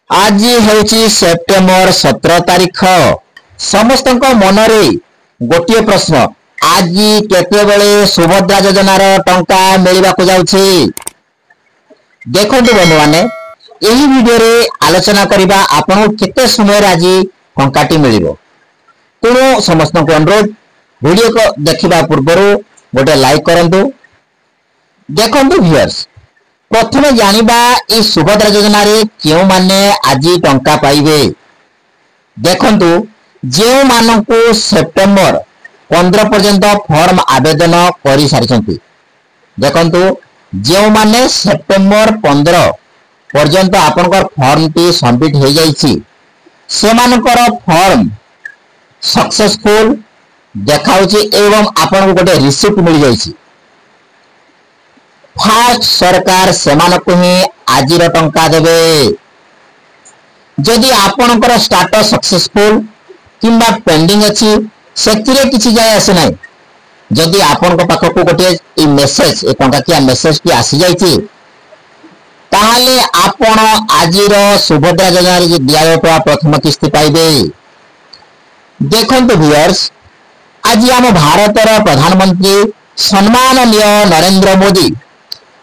ଆଜି ହେଉଛି ସେପ୍ଟେମ୍ବର 17 ତାରିଖ। ସମସ୍ତଙ୍କ ମନରେ ଗୋଟିଏ ପ୍ରଶ୍ନ, ଆଜି କେତେବେଳେ ସୁଭଦ୍ରା ଯୋଜନାର ଟଙ୍କା ମିଳିବାକୁ ଯାଉଛି? ଦେଖନ୍ତୁ ବନ୍ଧୁମାନେ, ଏହି ଭିଡିଓରେ ଆଲୋଚନା କରିବା ଆପଣଙ୍କୁ କେତେ ସମୟରେ ଆଜି ଟଙ୍କାଟି ମିଳିବ। ତେଣୁ ସମସ୍ତଙ୍କୁ ଅନୁରୋଧ, ଭିଡିଓ ଦେଖିବା ପୂର୍ବରୁ ଗୋଟେ ଲାଇକ୍ କରନ୍ତୁ। ଦେଖନ୍ତୁ ଭିଉଅର୍ସ, ପ୍ରଥମେ ଜାଣିବା ଏଇ ସୁଭଦ୍ରା ଯୋଜନାରେ କେଉଁମାନେ ଆଜି ଟଙ୍କା ପାଇବେ। ଦେଖନ୍ତୁ, ଯେଉଁମାନଙ୍କୁ ସେପ୍ଟେମ୍ବର 15 ପର୍ଯ୍ୟନ୍ତ ଫର୍ମ ଆବେଦନ କରିସାରିଛନ୍ତି, ଦେଖନ୍ତୁ, ଯେଉଁମାନେ ସେପ୍ଟେମ୍ବର 15 ପର୍ଯ୍ୟନ୍ତ ଆପଣଙ୍କର ଫର୍ମଟି ସବମିଟ ହେଇଯାଇଛି, ସେମାନଙ୍କର ଫର୍ମ ସକ୍ସେସଫୁଲ ଦେଖାଉଛି ଏବଂ ଆପଣଙ୍କୁ ଗୋଟେ ରିସିପ୍ଟ ମିଳିଯାଇଛି, ଫାଷ୍ଟ ସରକାର ସେମାନଙ୍କୁ ହିଁ ଆଜିର ଟଙ୍କା ଦେବେ। ଯଦି ଆପଣଙ୍କର ଷ୍ଟାଟସ ସକ୍ସେସଫୁଲ କିମ୍ବା ପେଣ୍ଡିଂ ଅଛି, ସେଥିରେ କିଛି ଯାଏ ଆସେ ନାହିଁ। ଯଦି ଆପଣଙ୍କ ପାଖକୁ ଗୋଟିଏ ଏଇ ମେସେଜ, ଏ ଟଙ୍କାକିଆ ମେସେଜଟି ଆସିଯାଇଛି, ତାହେଲେ ଆପଣ ଆଜିର ସୁଭଦ୍ରା ଯୋଜନାରେ ଯେ ଦିଆଯାଉଥିବା ପ୍ରଥମ କିସ୍ତି ପାଇବେ। ଦେଖନ୍ତୁ ଭିଉଅର୍ସ, ଆଜି ଆମ ଭାରତର ପ୍ରଧାନମନ୍ତ୍ରୀ ସମ୍ମାନନୀୟ ନରେନ୍ଦ୍ର ମୋଦି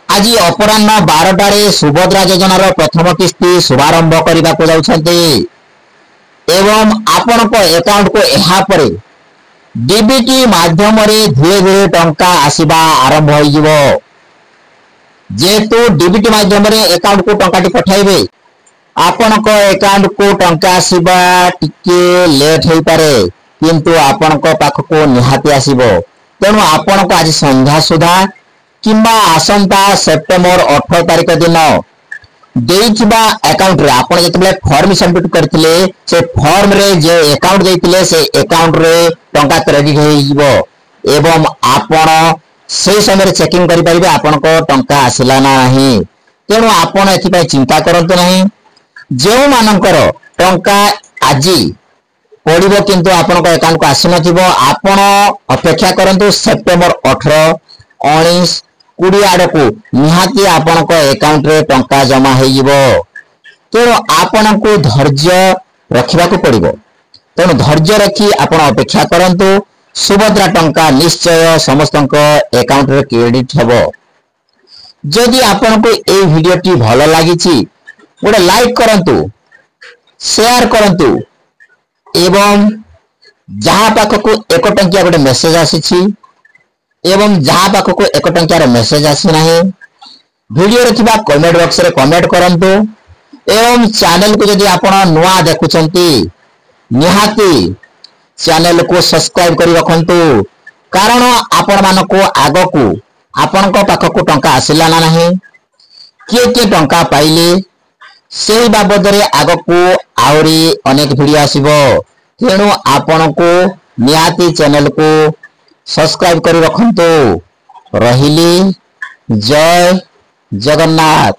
ଆଜି ଅପରାହ୍ନ 12ଟାରେ ସୁଭଦ୍ରା ଯୋଜନାର ପ୍ରଥମ କିସ୍ତି ଶୁଭାରମ୍ଭ କରିବାକୁ ଯାଉଛନ୍ତି ଏବଂ ଆପଣଙ୍କ ଆକାଉଣ୍ଟକୁ ଏହା ପରେ ଡିବିଟି ମାଧ୍ୟମରେ ଧୀରେ ଧୀରେ ଟଙ୍କା ଆସିବା ଆରମ୍ଭ ହୋଇଯିବ। ଯେହେତୁ ଡିବିଟି ମାଧ୍ୟମରେ ଆକାଉଣ୍ଟକୁ ଟଙ୍କାଟି ପଠାଇବେ, ଆପଣଙ୍କ ଆକାଉଣ୍ଟକୁ ଟଙ୍କା ଆସିବା ଟିକେ ଲେଟ୍ ହେଇପାରେ, କିନ୍ତୁ ଆପଣଙ୍କ ପାଖକୁ ନିହାତି ଆସିବ। ତେଣୁ ଆପଣଙ୍କୁ ଆଜି ସନ୍ଧ୍ୟା ସୁଦ୍ଧା କିମ୍ବା ଆସନ୍ତା ସେପ୍ଟେମ୍ବର 18 ତାରିଖ ଦିନ ଦେଇଥିବା ଆକାଉଣ୍ଟରେ, ଆପଣ ଯେତେବେଳେ ଫର୍ମ ସବମିଟ କରିଥିଲେ, ସେ ଫର୍ମରେ ଯେ ଆକାଉଣ୍ଟ ଦେଇଥିଲେ, ସେ ଆକାଉଣ୍ଟରେ ଟଙ୍କା କ୍ରେଡିଟ ହେଇଯିବ ଏବଂ ଆପଣ ସେଇ ସମୟରେ ଚେକିଂ କରିପାରିବେ ଆପଣଙ୍କ ଟଙ୍କା ଆସିଲା ନା ନାହିଁ। ତେଣୁ ଆପଣ ଏଥିପାଇଁ ଚିନ୍ତା କରନ୍ତୁ ନାହିଁ। ଯେଉଁମାନଙ୍କର ଟଙ୍କା ଆଜି ପଡ଼ିବ କିନ୍ତୁ ଆପଣଙ୍କ ଆକାଉଣ୍ଟକୁ ଆସିନଥିବ, ଆପଣ ଅପେକ୍ଷା କରନ୍ତୁ। ସେପ୍ଟେମ୍ବର 18, 19, 20 ଆଡ଼କୁ ନିହାତି ଆପଣଙ୍କ ଆକାଉଣ୍ଟରେ ଟଙ୍କା ଜମା ହେଇଯିବ। ତେଣୁ ଆପଣଙ୍କୁ ଧୈର୍ଯ୍ୟ ରଖିବାକୁ ପଡ଼ିବ। ତେଣୁ ଧୈର୍ଯ୍ୟ ରଖି ଆପଣ ଅପେକ୍ଷା କରନ୍ତୁ, ସୁଭଦ୍ରା ଟଙ୍କା ନିଶ୍ଚୟ ସମସ୍ତଙ୍କ ଆକାଉଣ୍ଟରେ କ୍ରେଡିଟ ହେବ। ଯଦି ଆପଣଙ୍କୁ ଏଇ ଭିଡିଓଟି ଭଲ ଲାଗିଛି, ଗୋଟେ ଲାଇକ୍ କରନ୍ତୁ, ସେୟାର କରନ୍ତୁ ଏବଂ ଯାହା ପାଖକୁ 1 ଟଙ୍କିଆ ଗୋଟେ ମେସେଜ ଆସିଛି ଏବଂ ଯାହା ପାଖକୁ 1 ଟଙ୍କିଆର ମେସେଜ ଆସିନାହିଁ, ଭିଡିଓରେ ଥିବା କମେଣ୍ଟ ବକ୍ସରେ କମେଣ୍ଟ କରନ୍ତୁ। ଏବଂ ଚ୍ୟାନେଲକୁ ଯଦି ଆପଣ ନୂଆ ଦେଖୁଛନ୍ତି, ନିହାତି ଚ୍ୟାନେଲକୁ ସବସ୍କ୍ରାଇବ କରି ରଖନ୍ତୁ, କାରଣ ଆପଣମାନଙ୍କୁ ଆଗକୁ ଆପଣଙ୍କ ପାଖକୁ ଟଙ୍କା ଆସିଲା ନା ନାହିଁ, କିଏ କିଏ ଟଙ୍କା ପାଇଲେ, ସେଇ ବାବଦରେ ଆଗକୁ ଆହୁରି ଅନେକ ଭିଡିଓ ଆସିବ। ତେଣୁ ଆପଣଙ୍କୁ ନିହାତି ଚ୍ୟାନେଲକୁ ସବସ୍କ୍ରାଇବ କରି ରଖନ୍ତୁ। ରହିଲି, ଜୟ ଜଗନ୍ନାଥ।